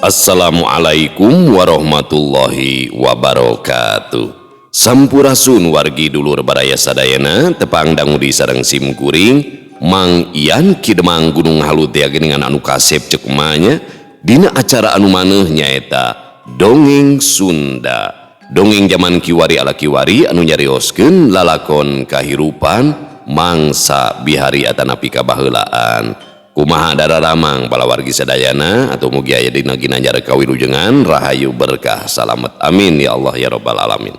Assalamualaikum warahmatullahi wabarakatuh. Sampurasun wargi dulur baraya sadayana, tepang dangu di sareng sim kuring Mang Ian Ki Demang Gunung Halu teh geuningan anu kasep ceuk emanya dina acara anu maneuh nyaeta Dongeng Sunda. Dongeng zaman kiwari ala kiwari anu nyarioskeun lalakon kahirupan mangsa bihari atanapi kabaheulaan. Kumaha dararamang balawargi sadayana atau mugi aya dina ginanjar kawilujengan rahayu berkah salamet, amin ya Allah ya rabbal alamin.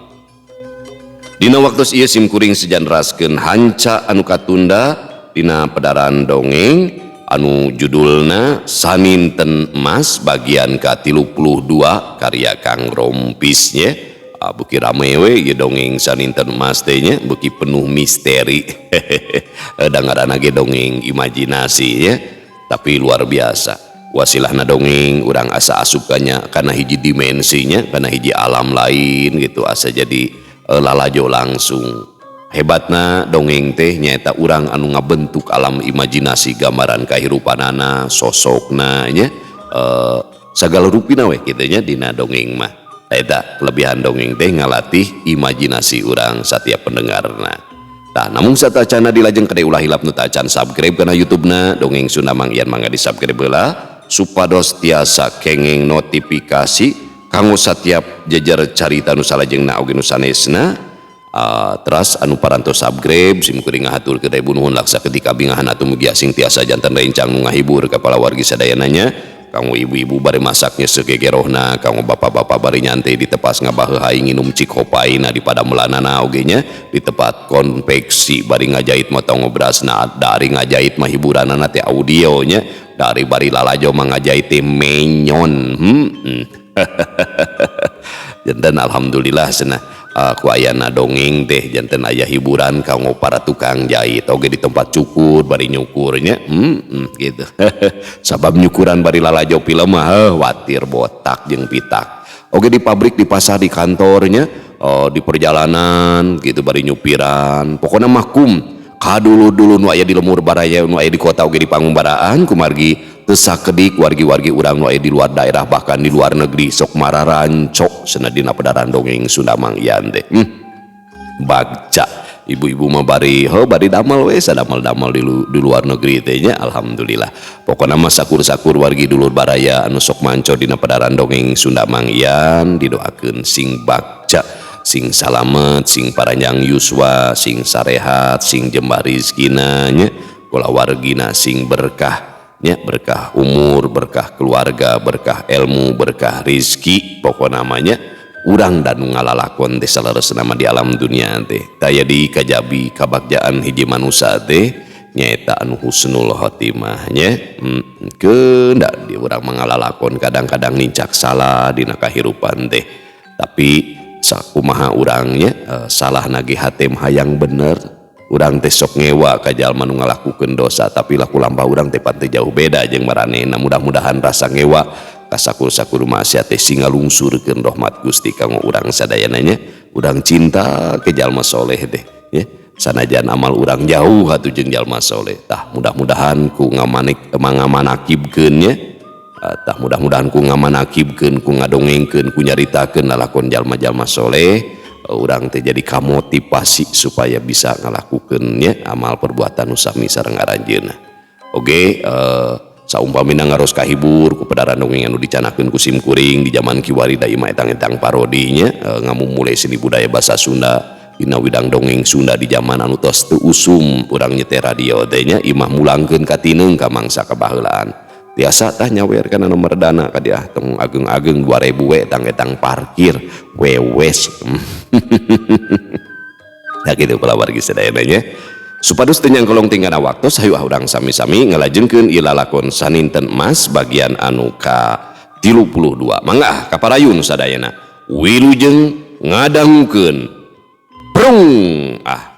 Dina waktu ieu sim kuring sejanraskeun hanca anu katunda dina pedaran dongeng anu judulna Saninten Emas bagian ka-32 karya Kang Rompis nya. Beuki rame we ieu dongeng Saninten Emas teh nya, beuki penuh misteri. Da ngaranna ge dongeng imajinasi nya, tapi luar biasa. Wasilahna dongeng urang asa asup kana hiji dimensinya, kana hiji alam lain gitu, asa jadi lalajo langsung. Hebatna dongeng teh nyaeta urang anu ngabentuk alam imajinasi gambaran kahirupanana, sosokna nya, sagala rupina we kitu nya dina dongeng mah. Eta kelebihan dongeng teh ngalatih imajinasi urang setiap pendengarna. Tah, namun satacana dilajeng kade ulah hilap nu tacan subscribe kana YouTube-na Dongeng Sunda Mang Ian, mangga di-subscribe heula supados tiasa kenging notifikasi kanggo setiap jejer carita nu salajengna oge nu sanesna. Teras anu parantos subscribe sim kuring ngahaturkeun ribu nuhun laksa ketika bingahan atuh mugi asing tiasa janten rencang nu ngahibur ka palawargi sadayana nya. Kanggo ibu-ibu bari masaknya segegerohna, kanggo bapak-bapak bari nyantai di tepas ngabaheuhai nginum cikopaina di padamelanana oge nya, di tempat konveksi bari ngajahit motong ngobrasna, dari ngajahit mah hiburanana teh audio nya, dari bari lalajo mah ngajahit teh menyon. Janten alhamdulillah cenah ku ayana dongeng teh janten aya hiburan kanggo para tukang jahit oge di tempat cukur bari nyukurnya, gitu. Sabab nyukuran bari lalajo film mah watir botak jeung pitak. Oge di pabrik, di pasar, di kantornya, di perjalanan gitu bari nyupiran, pokokna mah kum kadulu-dulu nu aya di lemur baraya, nu aya di kota oge di pangumbaraan, kumargi teu sakedik wargi-wargi urang nu aya di luar daerah bahkan di luar negeri sok mararancok cenah dina pedaran dongeng Sunda Mang Ian teh. Bagja ibu-ibu mah bari heuh bari damel we sadamel-damel di luar negeri teh nya, alhamdulillah. Pokona mah sakur-sakur wargi dulur baraya anu sok manco dina pedaran dongeng Sunda Mang Ian didoakeun sing bagja, sing salamet, sing paranjang yuswa, sing sarehat, sing jembar rizkina nya, kulawargina sing berkah nya, berkah umur, berkah keluarga, berkah ilmu, berkah rizki. Pokona namanya urang dan ngalalakon teh saleresna mah di alam dunia teh taya di kajabi kabagjaan hiji manusa teh nyaeta anu husnul khotimah nya. Keunda di urang mangalalakon kadang-kadang nincak salah dina kahirupan teh, tapi sakumaha urangnya, salah nagih hate mah hayang bener. Urang teh sok ngewa ka jalma nu ngalakukeun dosa, tapi laku lampah urang teh pan teu jauh beda jeung maranehna. Mudah-mudahan rasa ngewa ka sakur-sakur maksiat teh sing ngalungsurkeun rahmat Gusti kanggo urang sadayana nya. Urang cinta ke jalma soleh teh nya, sanajan amal urang jauh atuh jeung jalma soleh. Tah mudah-mudahan ku ngamanik mangamanakibkeun nya, tah mudah-mudahan ku ngamanakibkeun, ku ngadongengkeun, ku nyaritakeun lalakon jalma-jalma soleh, urang teh jadi kamotivasi supaya bisa ngalakukeun nya amal perbuatan nu sami sareng aranjeunna. Oge, saumpamina ngaros kahibur ku pedaran dongeng anu dicanakeun ku sim kuring di zaman kiwari da imah etang-etang parodinya, ngamumule seni budaya bahasa Sunda dina widang dongeng Sunda di zaman anu tos teu usum urang nyeter radio teh nya, imah mulangkeun katineung ka mangsa kabaheulaan. Tiasa tah nyawer kana nomor dana ka diah tong ageng-ageng 2000 we etang-etang parkir wewes. Nah kitu palawargi sadayana nya. Supados teu nyangkolong tingkana waktu, hayu urang sami-sami ngalajengkeun ieu lalakon Saninten Emas bagian anu ka-32. Mangga kaparayun sadayana. Wilujeng ngadangukeun. Prung ah.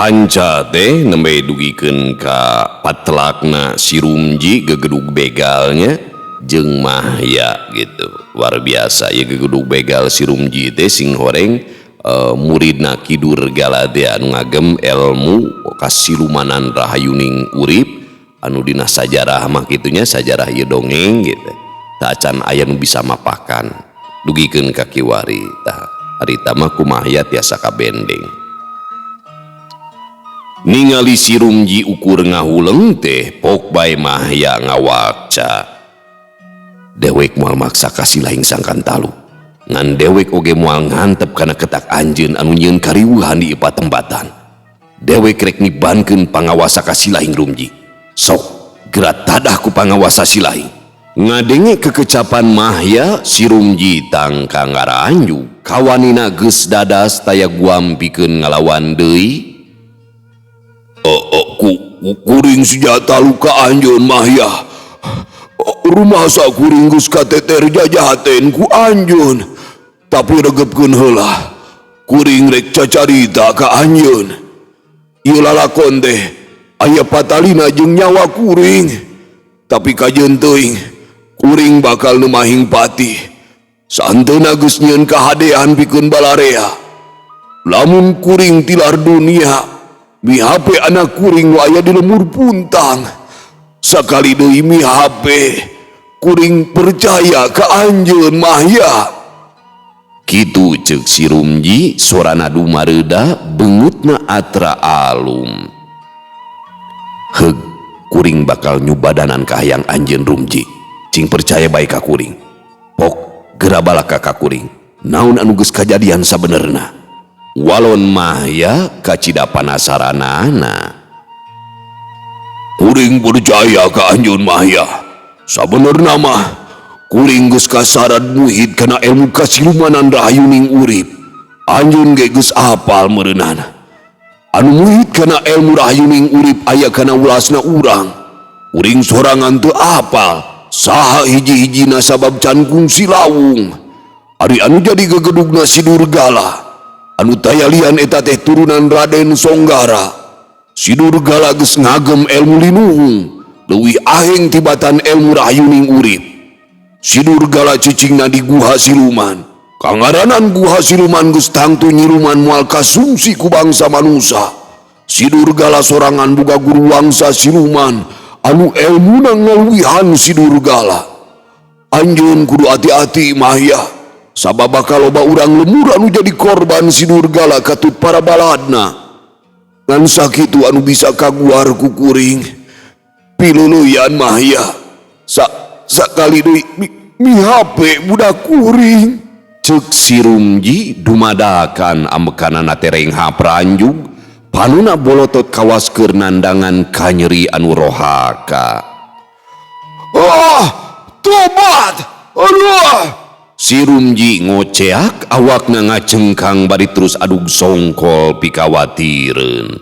Hanca teh nembe dugikeun ka patelakna si Rumji gegedug begalnya jeung Mahya gitu. Luar biasa ya gegedug begal si Rumji teh sing horeng muridna Ki Durgala teh anu ngagem ilmu kasilumanan rahayuning urip anu dina sajarah mah kitunya sajarah ieu dongeng gitu. Tacan aya nu bisa mapakan dugikeun ka kiwari tah harita mah ku Mahya tiasa kabendeng. Ningali si Rumji ukur ngahuleng teh pok bae Mahya ngawakca. Dewek moal maksa ka silahing sangkan talu. Ngan dewek oge moal ngantep kana ketak anjeun anu nyieun kariweuhan di ieu patempatan. Dewek rek nibankeun pangawasa ka silahing Rumji. Sok geura tadah ku pangawasa silahing. Ngadenge kekecapan Mahya si Rumji tangka ngaranju. Kawanina geus dadas taya guam pikeun ngalawan deui. Kuring senjata luka anjeun Mahya. Rumasa kuring geus kateter jajaten ku anjeun. Tapi regepkeun heula. Kuring rek cacarita ka anjeun. Ieu lalakon teh aya patalina jeung nyawa kuring. Tapi kajeun teuing kuring bakal nemahing pati. Saenteuna geus nyieun kahadean pikeun balarea. Lamun kuring tilar dunia, mihape anak kuring nu aya di lemur puntang. Sakali deui mihape kuring percaya ka anjeun Mahya. Kitu ceuk si Rumji sorana dumareuda beungutna atra alum. Heug kuring bakal nyubadanan ka hayang anjeun Rumji. Cing percaya bae ka kuring. Pok geura balaka ka kuring. Naon anu geus kajadian sabenerna? Walon Mahya kacida panasaranana. Kuring percaya ka anjeun Mahya. Sabenerna mah kuring geus kasarad muhid kana ilmu kasilumanan rahayuning urip. Anjeun ge geus apal meureunana. Anu muhid kana ilmu rahayuning urip aya kana ulasna urang. Kuring sorangan teu apal saha hiji-hijina sabab can kungsi lawung. Ari anu jadi gegedugna si Durgala. Anu tayalian eta teh turunan Raden Songgara. Si Durgala geus ngagem ilmu linuhung, leuwih aheng tibatan ilmu rahayuning urip. Si Durgala cicingna di guha siluman. Kangaranan guha siluman geus tangtu nyiluman moal kasumsi ku bangsa manusa. Si Durgala sorangan boga guru wangsa siluman anu elmuna ngaluwihan si Durgala. Anjeun kudu hati-hati Mahya. Sabab bakal loba urang lemur anu jadi korban si Durgala katut para baladna. Ngan sakitu anu bisa kaguar ku kuring. Piluluyan Mahya. Sakali deui mihape budak kuring. Ceuk si Rumji dumadakan ambekanana terengha pranjug, panuna bolotot kawas keur nandangan kanyeri anu rohaka. Ah, tobat! Aduh! Si Rumji ngoceak awakna ngacengkang bari terus adug songkol pikawatireun.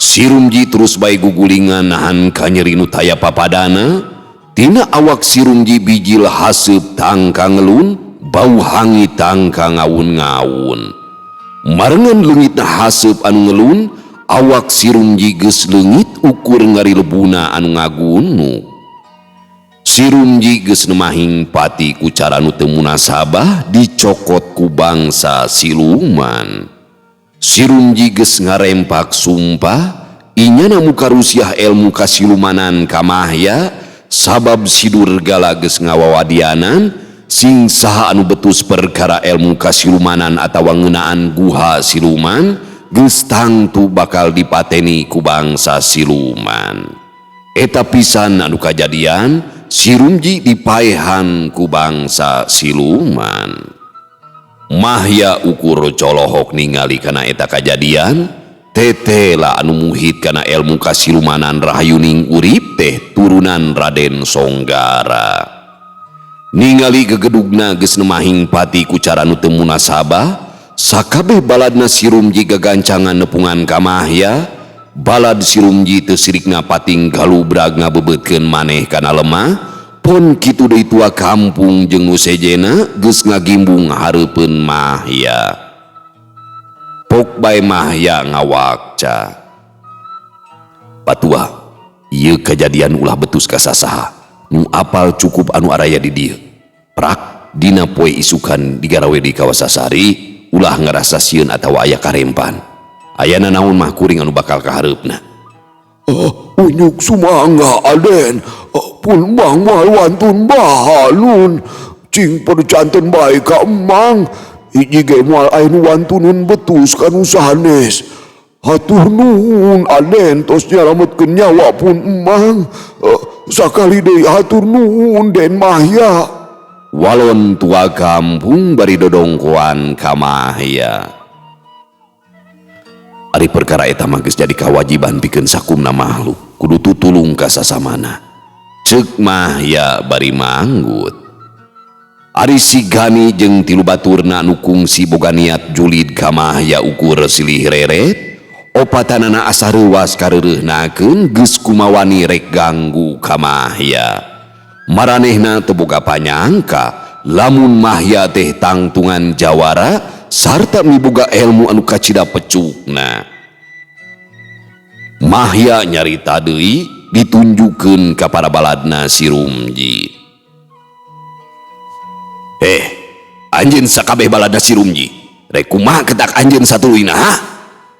Si Rumji terus bae gugulingan nahan kanyeri nu taya papadana. Tina awak si Rumji bijil haseup tangka ngelun, bau hangi tangka ngawun-ngawun. Marengan leungitna haseup anu ngelun, awak si Rumji geus leungit ukur ngarilebuna anu ngagunuk. Si Rumji geus nemahing pati ku cara nu teu munasabah dicokot ku bangsa siluman. Si Rumji geus ngarempak sumpah, inyana muka rusiah ilmu kasilumanan ka Mahya, sabab si Durgala geus ngawawadianan sing saha anu betus perkara ilmu kasilumanan atawa ngeunaan guha siluman geus tangtu bakal dipateni ku bangsa siluman. Eta pisan anu kajadian, si Rumji dipaehan ku bangsa siluman. Mahya ukur colohok ningali kana eta kajadian, tetela anu muhit kana ilmu kasilumanan rahayuning urip teh turunan Raden Songgara. Ningali gegedugna geus nemahing pati ku cara nu teu munasabah, sakabeh baladna si Rumji gagancangan nepungan ka Mahya. Balad si Rumji teu sirikna pating galubrag ngabebeutkeun maneh kana lemah. Pon kitu deui tua kampung jeung nu sejena geus ngagimbung hareupeun Mahya. Pok bae Mahya ngawakca. Patua, ieu kajadian ulah betus ka sasaha. Nu apal cukup anu araya di dieu. Prak dina poe isukan digarawe di Kawasasari ulah ngarasa sieun atawa aya karempan. Ayana naon mah kuring anu bakal kahareupna. Unyuk sumangga Aden, pun mang moal wantun bahalun. Cing percanten bae ka emang. Hiji ge moal aya nu wantunun betus ka nu sanes. Hatur nuhun Aden tos nyalametkeun nyawa pun emang. Sakali deui hatur nuhun Den Mahya. Walon tua kampung bari dodongkoan ka Mahya. Ari perkara eta mah geus jadi kawajiban pikeun sakumna makhluk, kudu tutulung ka sasamana. Ceuk Mahya bari manggut. Ari si Gani jeung tilu baturna nu kungsi boga niat julid ka Mahya ukur silih reret. Opatanana asa reuwas kareureuhnakeun geus kumawani rek ganggu ka Mahya. Maranehna teu boga panyangka lamun Mahya teh tangtungan jawara sarta miboga ilmu anu kacida pecukna. Mahya nyarita deui ditunjukkeun ka para baladna si Rumji. Anjeun sakabeh baladna si Rumji. Rek kumaha ketak anjeun satuluyna, ha?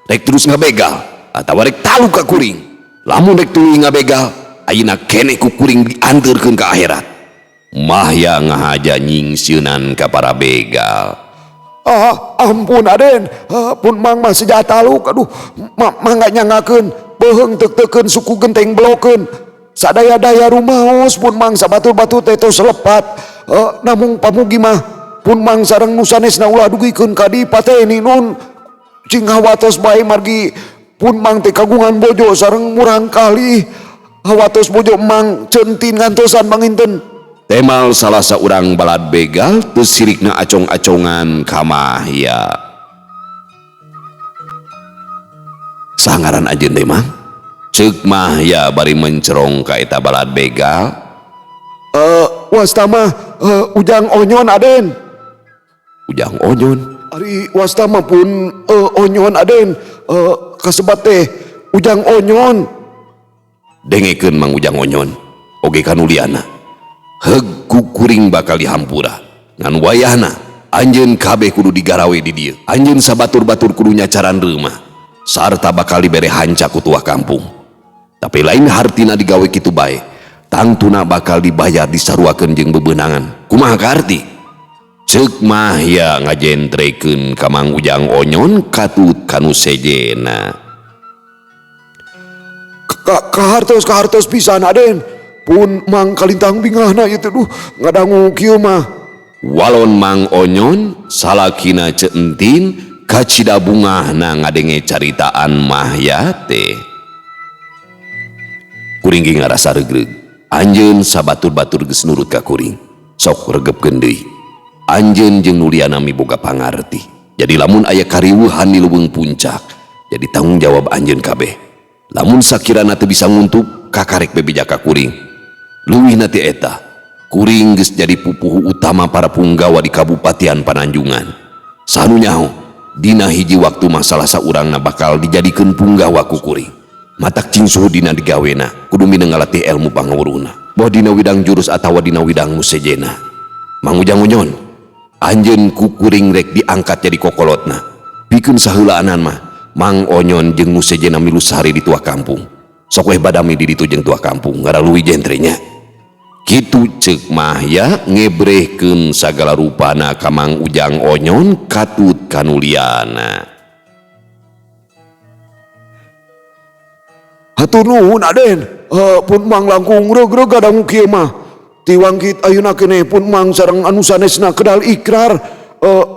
Rek terus ngabegal atawa rek talu ka kuring. Lamun rek tuluy ngabegal, ayeuna keneh ku kuring dianteurkeun ka akhirat. Mahya ngahaja nyingsieunan ka para begal. Ampun Aden, pun mang mah seja taluk, aduh, mangga nyangakeun, beuheung teuk-teukeun suku genteng blokeun. Sadaya-daya rumaos pun mang sabatur-batur teh tos lepat. Namung pamugi mah pun mang sareng nu sanesna ulah dugikeun ka dipateni nun. Cing hawatos bae margi pun mang teh kagungan bojo sareng murang kali. Hawatos bojo mang centin ngantosan manginten. Temal salah saurang balad begal teu sirikna acong-acongan ka Mahya. Sangaran anjeun teh mang? Ceuk Mahya bari mencerong ka eta balad begal. Wasta mah Ujang Onyon Aden. Ujang Onyon? Ari wasta mah pun Onyon Aden, kasebat teh Ujang Onyon. Dengekeun Mang Ujang Onyon oge kanuliana. Heug ku kuring bakal dihampura. Ngan wayahna anjeun kabeh kudu digarawe di dieu. Anjeun sabatur-batur kudu nyacaran reumah sarta bakal dibere hanca ku tuah kampung. Tapi lain hartina digawe kitu bae. Tangtuna bakal dibayar disaruakeun jeung bebeunangan. Kumaha kaarti? Ceuk Mahya ngajentrekeun ka Mang Ujang Onyon katut kanu sejena. Kahartos kahartos pisan Aden. Pun mang kalintang bingahna ieu teh duh ngadangu kieu mah. Walon Mang Onyon salakina Ceu Entin kacida bungahna ngadenge caritaan Mahya teh. Kuring ge ngarasa regreg. Anjeun sabatur-batur geus nurut ka kuring. Sok regepkeun deui. Anjeun jeung nuliana miboga pangarti. Jadi lamun aya kariweuhan di leuweung puncak, jadi tanggung jawab anjeun kabeh. Lamun sakirana teu bisa nguntup, kakarek bebeja ka kuring. Leuwihna ti eta, kuring geus jadi pupuhu utama para punggawa di Kabupatian Pananjungan. Sanu nyaho, dina hiji waktu masalah saurangna bakal dijadikeun punggawa ku kuring. Matak cing suhu dina digawena, kudu mineng ngalatih ilmu pangawuruna. Boh dina widang jurus atawa dina widang nu sejena. Mang Ujang Onyon, anjeun ku kuring rek diangkat jadi kokolotna. Pikeun saheulaanan mah, Mang Onyon jeung nu sejena milu sare di tuah kampung. Sok weh badami di ditu jeung tuah kampung, ngaralui jentrenya. Kitu ceuk Mahya ngebrehkeun sagala rupana ka Mang Ujang Onyon katut kanuliana. Hatur nuhun Aden, pun mang langkung regreg gadangu kieu mah. Tiwangkit ayeuna keneh pun mang sareng anu sanesna kedal ikrar,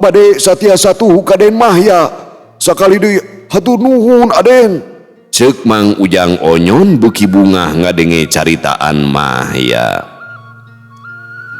bade satia satu ka Den Mahya. Sakali deui hatur nuhun Aden. Ceuk Mang Ujang Onyon beuki bungah ngadenge caritaan Mahya.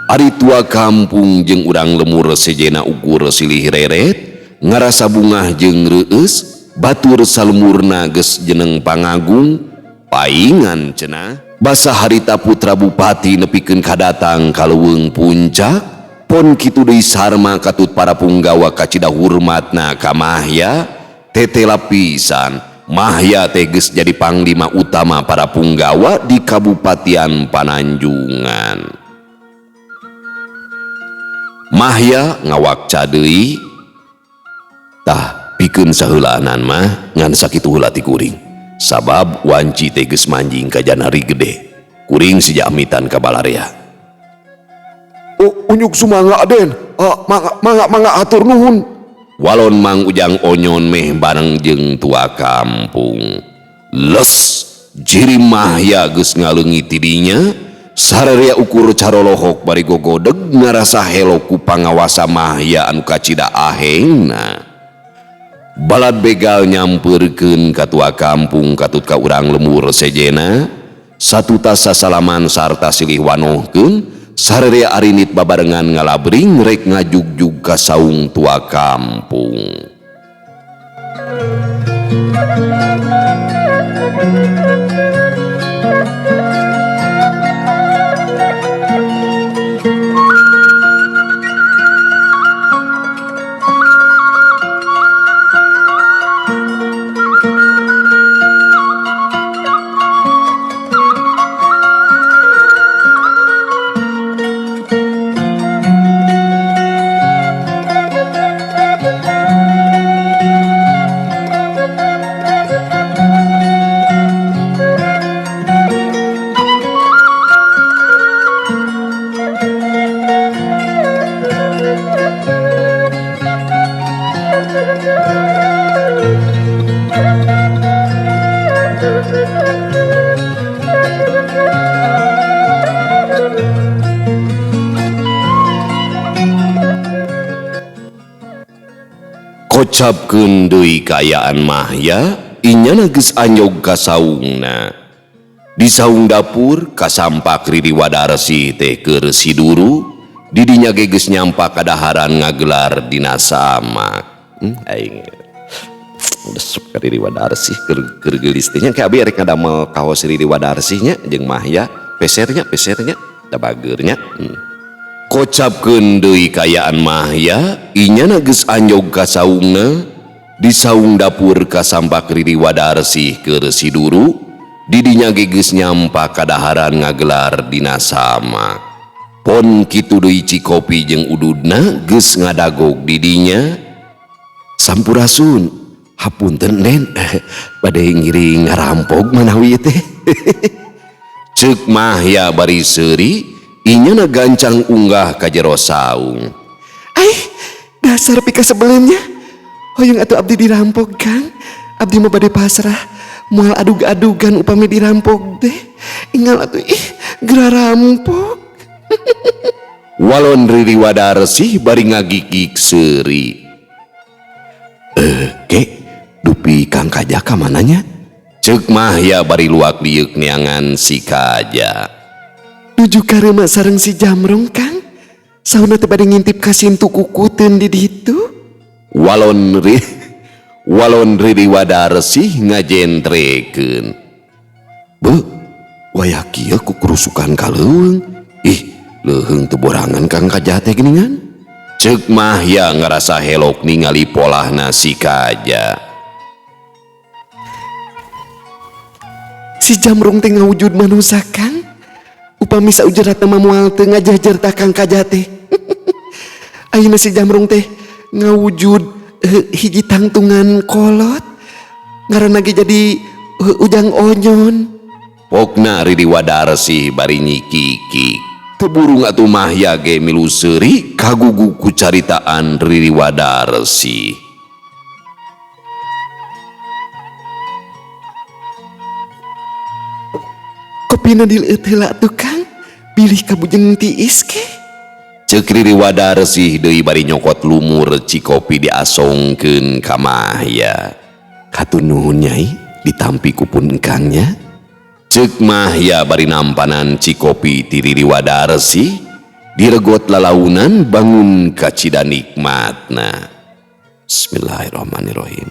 Ari tua kampung jeung urang lemur sejena ukur silih reret, ngarasa bungah jeung reueus, batur salemurna geus jeneng pangagung, paingan cenah. Basa harita putra bupati nepikeun kadatang ka leuweung puncak, pon kitu deui sarma katut para punggawa kacida hurmatna ka Mahya, tetela pisan. Mahya teh geus jadi panglima utama para punggawa di Kabupatian Pananjungan. Mahya ngawakca deui tah pikeun saheulaanan mah ngan sakitu heula ti kuring. Sabab wanci teh geus manjing ka Janari Gede. Kuring sija amitan ka balarea. Oh, unjuk sumangga Aden. Mangga mangga mangga hatur nuhun. Walon Mang Ujang Onyon meh bareng jeung tua kampung. Les jiri Mahya geus ngaleungit ti dinya, sararea ukur carolohok bari gogodeg ngarasa helo ku pangawasa Mahya anu kacida ahengna. Balad begal nyampeurkeun ka tua kampung katut ka urang lembur sejena, satutas sasalaman sarta silih wanohkeun. Sararea arinit babarengan ngalabring rek ngajugjug ka saung tua kampung. Kocapkeun deui kaayaan Mahya, inyana geus anjog ka saungna. Di saung dapur kasampak Riri Wadarsi teh keur siduru, di dinya ge geus nyampak kadaharan ngagelar dina samak. Aing resep ka Riri Wadarsi keur geulis teh nya, ka abi rek ngadamel kaos Riri Wadarsi nya jeung Mahya, pesernya pesernya da bageurnya. Kocapkeun deui kaayaan Mahya, inyana geus anjog ka saungna. Di saung dapur kasampak Riri Wadarsi keur siduru, di dinya ge geus nyampak kadaharan ngagelar dina samak. Pon kitu deui cikopi jeung ududna geus ngadagog di dinya. Sampurasun, hapunten Den, bade ngiring ngarampog manawi teh. Ceuk Mahya bari seuri, inyana gancang unggah ka jero saung. Aih, dasar pikasebeleunnya. Hoyong atuh abdi dirampog, Kang. Abdi mah bade pasrah, moal adug-adugan upami dirampog teh. Ingal atuh ih, geura rampok. Walon Riri Wadarsi bari ngagigig seuri. Ke, dupi Kang Kaja ka mananya? Ceuk Mahya bari luak lieuk neangan si Kaja. Nuju karema sareng si Jamrong, Kang. Sauna teh bade ngintip ka sintu kukuteun di ditu. Walon Riri Wadarsi ngajentrekeun. Beuh, wayah kieu ku kerusukan ka leuweung. Ih, leuheung teu borangan Kang Kaja teh geuningan. Ceuk Mahya ngarasa helok ningali polahna si Kaja. Si Jamrong teh ngawujud manusa, Kang. Upami saujeratna mah moal teu ngajajerta Kang Kaja teh. Ayeuna si Jamrong teh ngawujud hiji tangtungan kolot. Ngaranna ge jadi Ujang Onyon. Pokna Riri Wadarsi bari nyikikik. Teu burung atuh Mahya ge milu seuri kagugu ku caritaan Riri Wadarsi. Kopina dileueut heula atuh, Kang. Bilih kabujeng tiis ke. Ceuk Riri Wadarsi deui bari nyokot lumur cikopi diasongkeun ka Mahya. Hatur nuhun Nyai, ditampi ku pun engkangnya. Ceuk Mahya bari nampanan cikopi ti Riri Wadarsi, diregot lalaunan bangun kacida nikmatna. Bismillahirrahmanirrahim.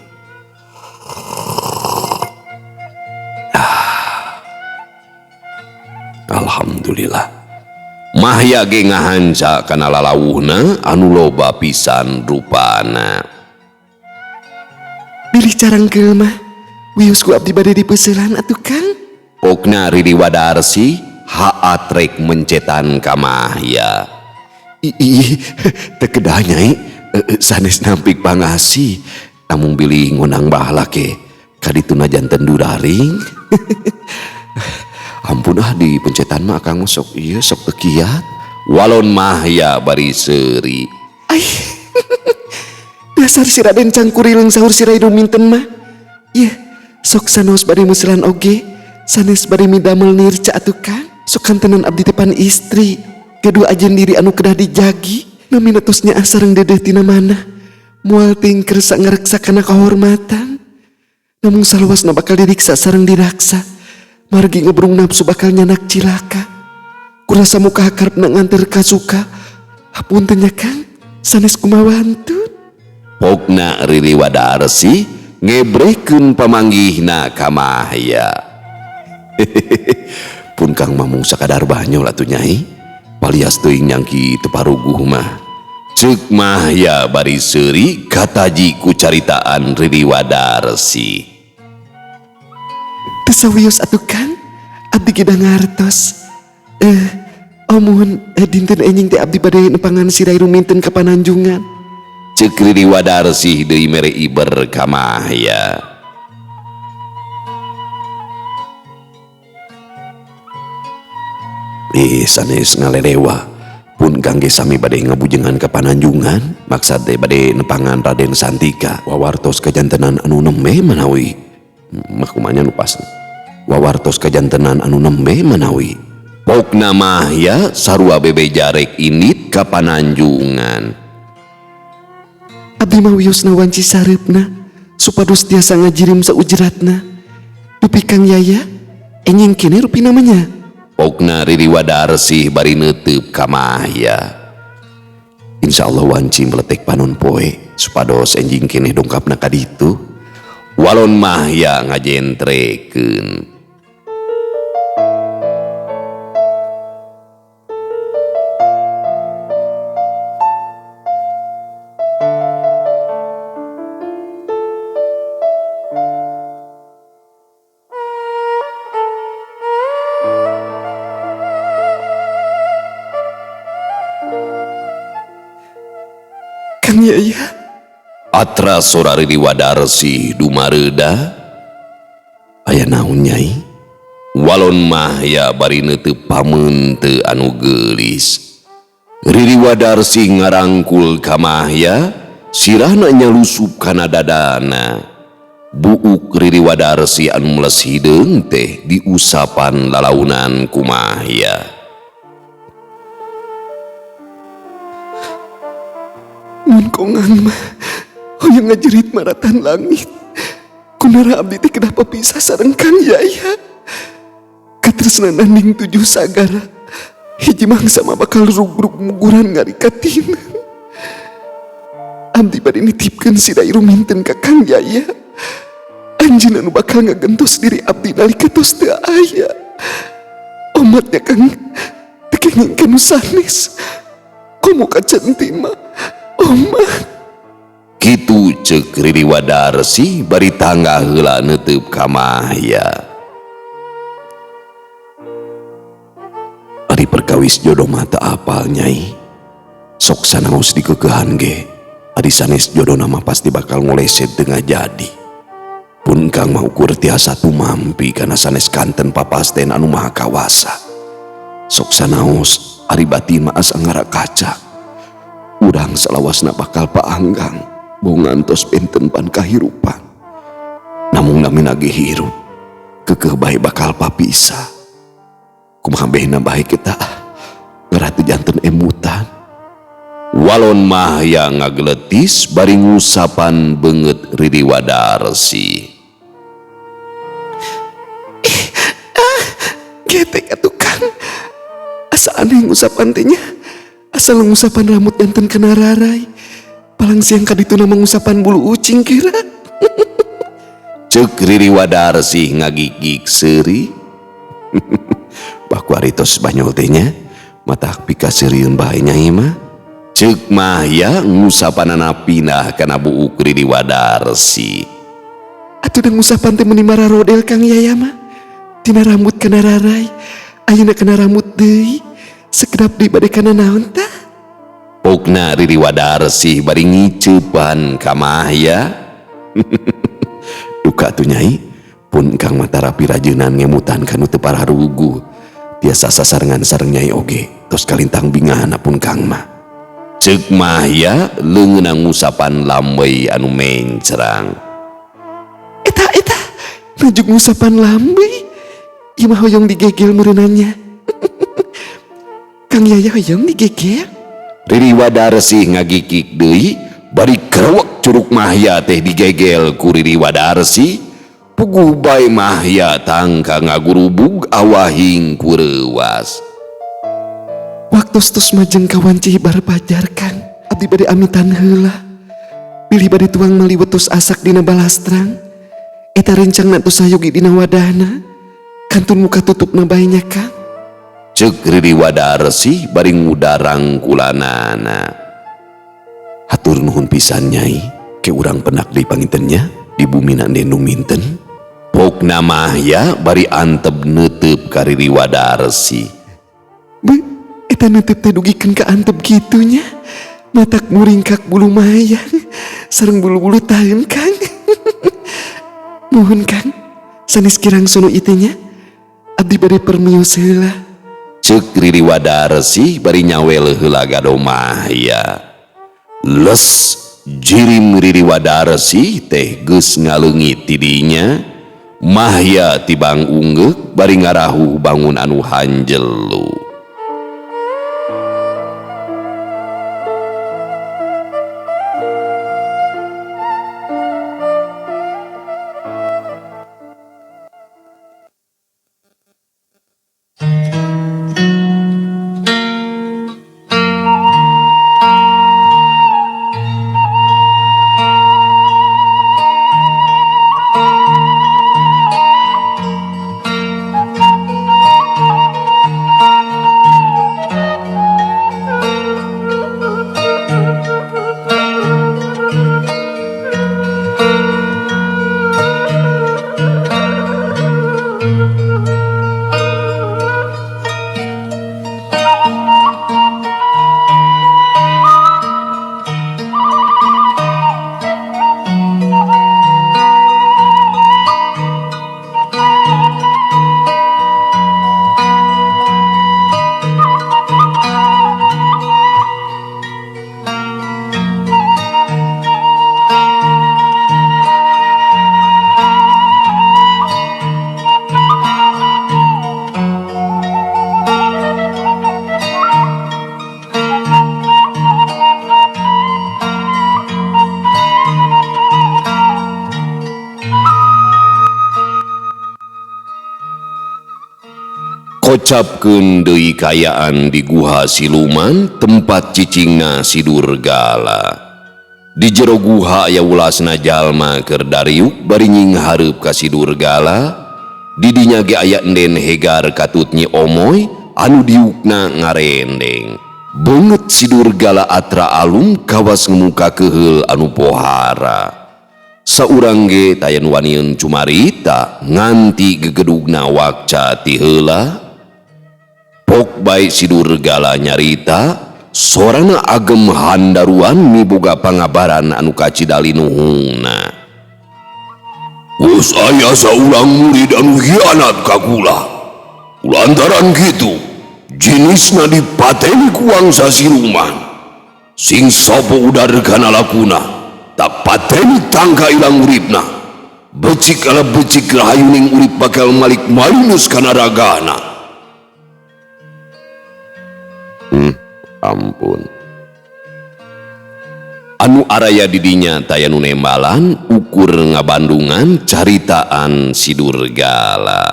Alhamdulillah. Mahya ge ngahanca kana lalawuhna anu loba pisan rupana. Bilih carangkeul mah Wios ku abdi bade dipeuselan atuh Kang. Pokna Riri Wadarsi haat rek mencetan ka Mahya. Ih, teu kedah Nyai, sanes nampik pangasih. Namung bilih ngonang bahlak ge kadituna janten duraring. Ampun ah di pencetan mah akang mah sok ieu sok teu kiat. Walon Mahya bari seuri. Ai. Dasar si Raden Cangkurileung sahur si Rai Ruminten mah. Yeuh, sok sanaos bade meuselan oge, sanes bade midamel nirca atuh Kang. Sok kantenan abdi teh pan istri, gaduh ajen diri anu kedah dijagi, namina tos nyaah sareng dedeh tina mana. Moal tingker sangareksa kana kahormatan. Namung salawasna bakal diriksa sareng diraksa. Margi ngebrung nafsu bakal nyanak cilaka. Kurasa muka hakarepna nganter kasuka. Hapunten nya Kang, sanes kumawantun. Pokna Riri Wadarsi ngebrehkeun pamanggihna ka Mahya. Pun Kang mamung sakadar banyol atuh Nyai. Palias teuing nyangki teu paruguh mah. Ceuk Mahya bari seuri kataji ku caritaan Riri Wadarsi. Teu sawios atuh Kang, abdi ge da ngartos. Omun dinten enjing teh abdi bade nepangan si Rai Ruminten ka Pananjungan. Ceuk Riri Wadarsi deui mere iber ka Mahya. Sanes ngalelewa pun kangge sami bade ngabujengan ka Pananjungan, maksad teh bade nepangan Raden Santika. Wawartos kajantenan anu nembe manawi. Makumanya nu pas. Wawartos kajantenan anu nembe manawi. Pokna Mahya sarua bebe jarek indit ka Pananjungan. Abdi mah wiosna wanci sareupna supados tiasa ngajirim saujratna. Dupi Kang Yaya enjing kene rupi namanya. Pokna Riri Wadarsi bari neuteub ka Mahya. Insyaallah wanci meletek panon poe supados enjing keneh dongkapna ka ditu. Walon Mahya ngajentrekeun. Kang Yaya. Atra sora Riri Wadarsi dumareuda. Aya naon Nyai? Walon Mahya bari neuteub pameunte anu geulis. Riri Wadarsi ngarangkul ka Mahya, sirahna nyalusup kana dadana. Buuk Riri Wadarsi anu meles hideung teh diusapan lalaunan ku Mahya. Mun kongang mah hoyong ngajerit maratan langit. Kunara abdi teh kedah papisah sareng Kang Yaya. Katresna nanding tujuh sagara. Hiji mangsa mah bakal rugrug muguran ngarikatina. Abdi bade nitipkeun si Rai Ruminten ka Kang Yaya. Anjeun anu bakal ngagentos diri abdi nalika tos teu aya. Omatnya Kang teu kenging ka nu sanes. Komo ka centin mah omat. Kitu ceuk Riri Wadarsi bari tangga heula neuteub ka Mahya. Ari perkawis jodoh mah teu apal Nyai. Sok sanaos dikeukeuhan ge. Ari sanes jodohna mah pasti bakal ngoleset teu ngajadi. Pun Kang mah ukur tiasa tumampi kana sanes kanten papasten anu maha kawasa. Sok sanaos ari batin mah asa ngarakaca. Urang salawasna bakal paanggang bau ngantos benten pan kahirupan. Namung namina ge hirup keukeuh bae bakal papisah. Kumaha behna bae kita ngaratu janten emutan. Walon Mahya ngageletis bari ngusapan beungeut Riri Wadarsi. Getek atuh Kang. Asa aneh ngusapan teh nya. Asal ngusapan rambut janten kana rarai. Palang siang kadituna mengusapan bulu ucing kira. Ceuk Riri Wadarsi ngagigig seuri. Baku aritos banyol teh nya. Mata pikaseurieun bae Nyai mah. Ceuk Mahya ngusapanana pindah kana buuk Riri Wadarsi. Atuh da ngusapan teh meuni mararodel Kang Yaya mah. Tina rambut kana rarai, ayeuna kana rambut deui. Sekedap deui bade kana naon tah? Pokna Riri Wadarsih bari ngiceupan ka Mahya. Duka atuh Nyai, pun Kang mah tarapi rajeunan ngemutan kanu teu pararuguh. Tiasa sasarengan sareng Nyai oge, tos kalintang bingahna pun Kang mah. Ceuk Mahya leungeunna ngusapan lambey anu mencrang. Eta eta, nujuk ngusapan lambey. Ieu mah hoyong digegel meureunannya. Kang Yaya hoyong digegel. Riri Wadarsih ngagikik deui bari krewek curug Mahya teh digegel ku Riri Wadarsih. Puguh bae Mahya tangka ngagurubug awahing ku reuwas. Waktos tos majeng kawanci hibar pajar Kang, abdi bade amitan heula. Bilih bade tuang maliwet tos asak dina balastrang. Eta rencangna tos sayogi dina wadahna. Kantun muka tutupna bae nya Kang. Ceuk Riri Wadarsih bari ngudarang kulanana. Hatur nuhun pisan Nyai, ke urang penak deui pangintennya di bumi na Dendung Minten. Pokna Mahya bari antep neuteub ka Riri Wadarsih. Be, eta neuteub teh dugikeun ka antep kitu nya. Matak muringkak bulu mayang sareng bulu-bulu taeun Kang. Nuhun Kang, sanes kirang sono ieu teh nya. Abdi bade permios heula. Ceuk Riri Wadarsih bari nyawel heula gado Mahya. Les jirim Riri Wadarsih teh geus ngaleungit ti dinya. Mahya tibang unggeuk bari ngarahuh bangun anu hanjelu. Kocapkeun deui kayaan di guha siluman tempat cicingna si Durgala. Di jero guha aya ulasna jalma keur dariuk bari nyinghareup ka si Durgala. Di dinya ge aya enden hegar katut Nyi Omoy anu diukna ngarendeng. Beungeut si Durgala atra alum kawas ngemuka keheul anu pohara. Saurang ge taya nu wanieun cumarita nganti gegedugna wakca ti heula. Pok bae si Durgala nyarita sorana agem handaruan miboga pangabaran anu kacida linuhungna. Geus aya saurang murid anu hianat ka kula. Lantaran kitu jinisna dipateni ku wangsa siluman. Sing sapa udar kana lakuna tak pateni tangka ilang uripna. Becik ala becik rahayuning urip bakal malik malinus kana ragana. Ampun. Anu araya didinya taya nu nembalan ukur ngabandungan caritaan si Durgala.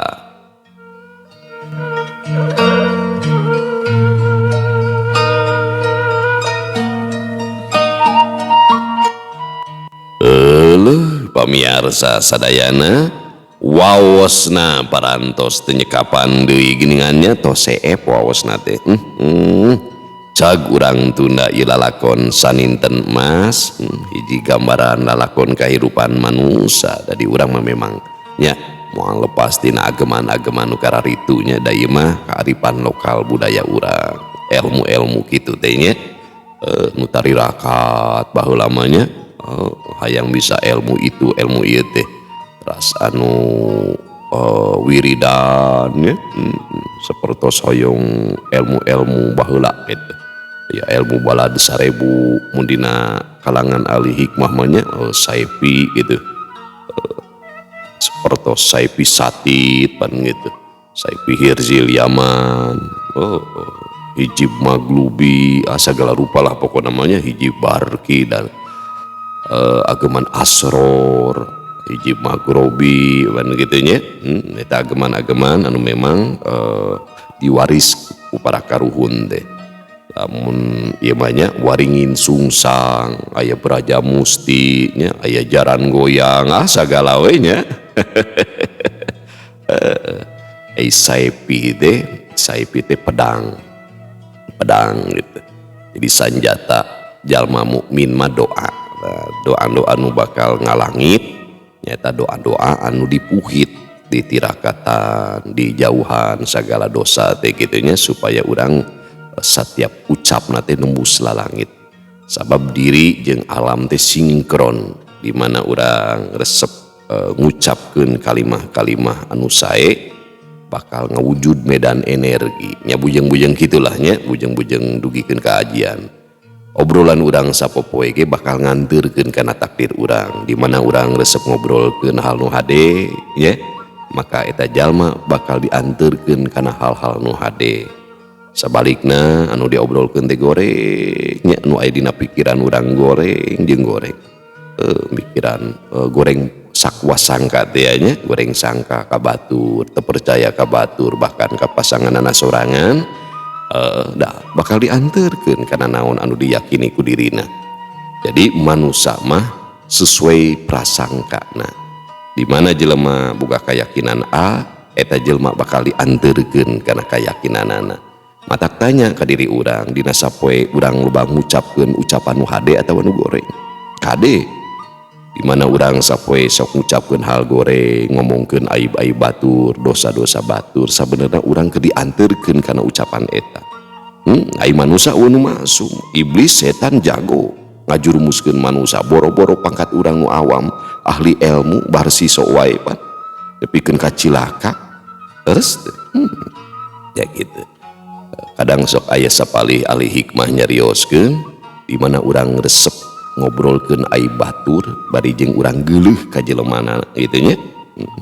Euleuh pamiarsa sadayana waosna parantos teu nyekapan deui geuningannya tos seep waosna teh. Cag urang tunda ieu lalakon saninten emas, hiji gambaran lalakon kahirupan manusia. Dadi urang mah memang nya moal lepas tina ageman-ageman nu kararitu nya, da ieu mah kearifan lokal budaya urang, ilmu-ilmu kitu teh nya. Nu tarirakat baheula mah nya, hayang bisa ilmu itu ilmu ieu teh, teras anu wiridan nya, sapertos hoyong ilmu-ilmu baheula gitu ya, ilmu balad 1000 mun dina kalangan ahli hikmah mah nya, saipi gitu, sapertos saipi satit pan gitu, saipi hirzil yaman, oh, hijib maglubi, segala rupa lah pokok namanya, hijib barki dan ageman asror, hijib magrobi pan gitu nya. Eta ageman-ageman anu memang diwaris ku para karuhun teh. Lamun ieu mah nya waringin sungsang, aya braja musti nya, aya jaran goyang, sagala we nya. Saipi teh, saipi teh pedang, pedang gitu. Jadi sanjata jalma mukmin mah doa. Nah, doa-doa anu bakal ngalangit nyata doa-doa anu dipuhit, ditirakatan, dijauhan segala dosa teh kitu nya, supaya urang setiap ucap nate nembus lalangit. Sabab diri jeung alam teh sinkron, di mana urang resep ngucapkeun kalimah-kalimah anu sae bakal ngawujud medan energi nya, bujeng-bujeng kitulah nya, bujeng-bujeng dugikeun kaajian. Obrolan urang sapopoe ge bakal nganteurkeun kana takdir urang, di mana urang resep ngobrolkeun hal nu hade nya, maka eta jalma bakal dianteurkeun kana hal-hal nu hade. Sabalikna anu diobrolkeun teh goreng nya, anu aya dina pikiran urang goreng jeung goreng, pikiran goreng sakwa sangka teh nya, goreng sangka ka batur, teu percaya ka batur, bahkan ka pasanganana sorangan, dah bakal dianteurkeun kana naon anu diyakini ku dirina. Jadi manusa mah sesuai prasangkana, di mana jelema boga keyakinan A, eta jelema bakal dianteurkeun kana keyakinanana. Matak tanya ka diri urang, dina sapoe urang loba ngucapkeun ucapan nu hade atawa nu goreng? Kade, di mana urang sapoe sok ngucapkeun hal goreng, ngomongkeun aib-aib batur, dosa-dosa batur, sabenerna urang keur dianteurkeun kana ucapan eta. Ai manusa eueuh nu masum, iblis setan jago ngajurumuskeun manusa, boro-boro pangkat urang nu awam, ahli ilmu barsi sok wae pan nepikeun ka cilaka terus. Ya gitu. Kadang sok aya sapalih ahli hikmah nyarioskeun, di mana urang resep ngobrolkeun aib batur bari jeung urang geuleuh ka jelemana gitu nya,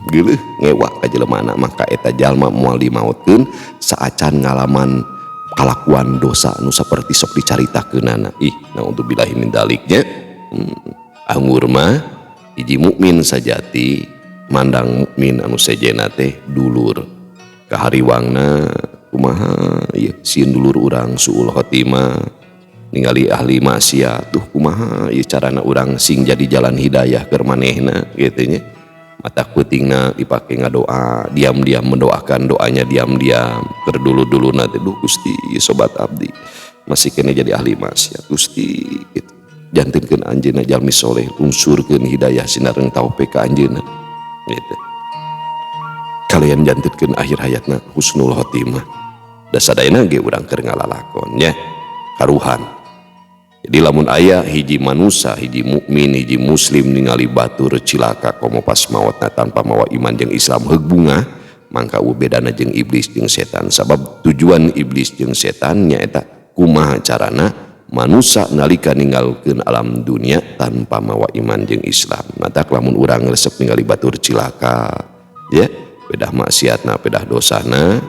geuleuh ngewa ka jelemana, maka eta jalma moal dimaotkeun saacan ngalaman kalakuan dosa nu saperti sok dicaritakeunana. Ih, naudzubillahi min daliknya. Anggur mah hiji mukmin sajati mandang mukmin anu sejena teh dulur, kahariwangna kumaha ieu sieun dulur urang suul khotimah, ningali ahli maksiat tuh kumaha ieu carana urang sing jadi jalan hidayah keur manehna kitu nya. Mata peutingna dipake ngadoa, diam-diam mendoakan doanya diam-diam keur dulu-duluna teh, duh Gusti ieu sobat abdi masih kene jadi ahli maksiat Gusti gitu, jantenkeun anjeunna jalmi soleh, lungsurkeun hidayah sinareng taufik ka anjeunna gitu, kalian jantenkeun akhir hayatna husnul khotimah. Da sadayana ge urang keur ngalalakon nya karuhan. Jadi lamun aya hiji manusa, hiji mukmin, hiji muslim ningali batur cilaka komo pas maotna tanpa mawa iman jeung Islam heug bungah, mangka eueuh bedana jeung iblis jeung setan. Sabab tujuan iblis jeung setan nyaeta kumaha carana manusa nalika ninggalkeun alam dunia tanpa mawa iman jeung Islam. Matak lamun urang resep ningali batur cilaka ya, pedah maksiatna, pedah dosana,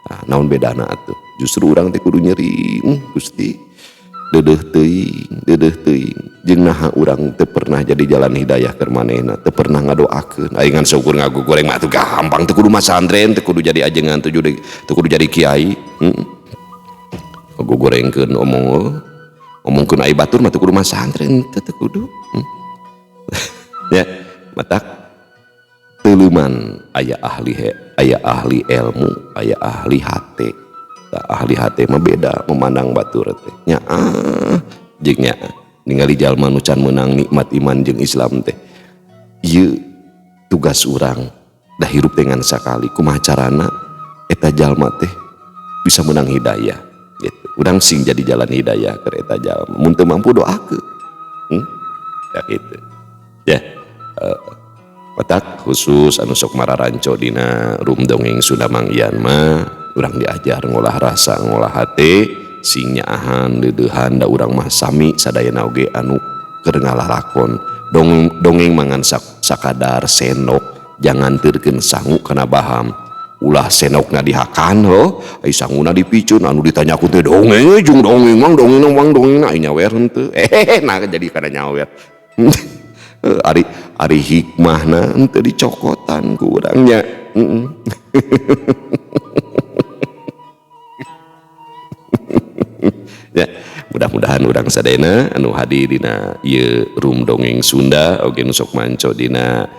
nah, naon bedana atuh? Justru urang teh kudu nyeri, Gusti deudeuh teuing, deudeuh teuing jeung naha urang teu pernah jadi jalan hidayah keur manehna, teu pernah ngadoakeun. Aing ngan saukur ngagogoreng mah atuh gampang, teu kudu masantren, teu kudu jadi ajengan, teu kudu jadi kiai. Ngagogorengkeun omong ngomongkeun ai batur mah teu kudu masantren, teu kudu. Ya, matak teuleman aya ahli aya ahli ilmu, aya ahli hate. Tah ahli hate mah beda memandang batur teh nyaah jeung nyaah ningali jalma nu can meunang nikmat iman jeung Islam teh ieu tugas urang dah hirup dengan sakali kumaha carana eta jalma teh bisa menang hidayah gitu. Urang sing jadi jalan hidayah keur eta jalma mun teu mampu doakeun. Ya gitu. Ya. Matak khusus anu sok mararanco dina room dongeng Sunda Mang Ian mah urang diajar ngolah rasa ngolah hate sing nyaahan deudeuhan da urang mah sami sadayana oge anu keur ngalalakon dongeng dongeng mangan sakadar sendok jangan teurkeun sangu kana baham ulah sendokna dihakan heuh ai sanguna dipicun anu ditanya ku teh dongeng jeung dongeng mang dongeng mang dongeng ai nyawer henteu nah jadi kana nyawer. Ari ari hikmahna henteu dicokotan ku urang nya. Ya, mudah-mudahan urang sadayana anu hadir dina ieu room dongeng Sunda oge nu sok manco dina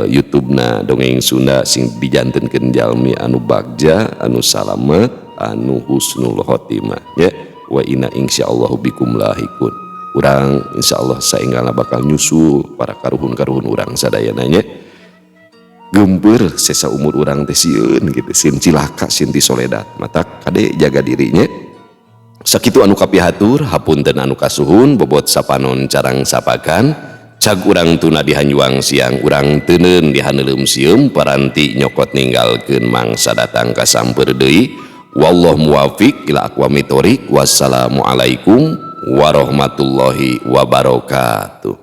YouTube-na dongeng Sunda sing dijantenkeun jalmi anu bagja, anu salamet, anu husnul khotimah ya. Wa inna insyaallahu bikum lahikun. Urang insyaallah saenggalna bakal nyusul para karuhun-karuhun urang sadayana nya. Geumpeur sesa umur urang teh sieun gitu, sieun cilaka, sieun ti soledat. Matak kade jaga dirinya. Sakitu anu kapihatur, hapunten anu kasuhun, bobot sapanon carang sapakan, cag urang tuna dihanjuang siang, urang teuneun dihaneuleum sieum, paranti nyokot ninggalkeun mangsa datang ka samper deui. Wallahu muwafiq ila aqwamit thoriq. Wassalamualaikum warahmatullahi wabarakatuh.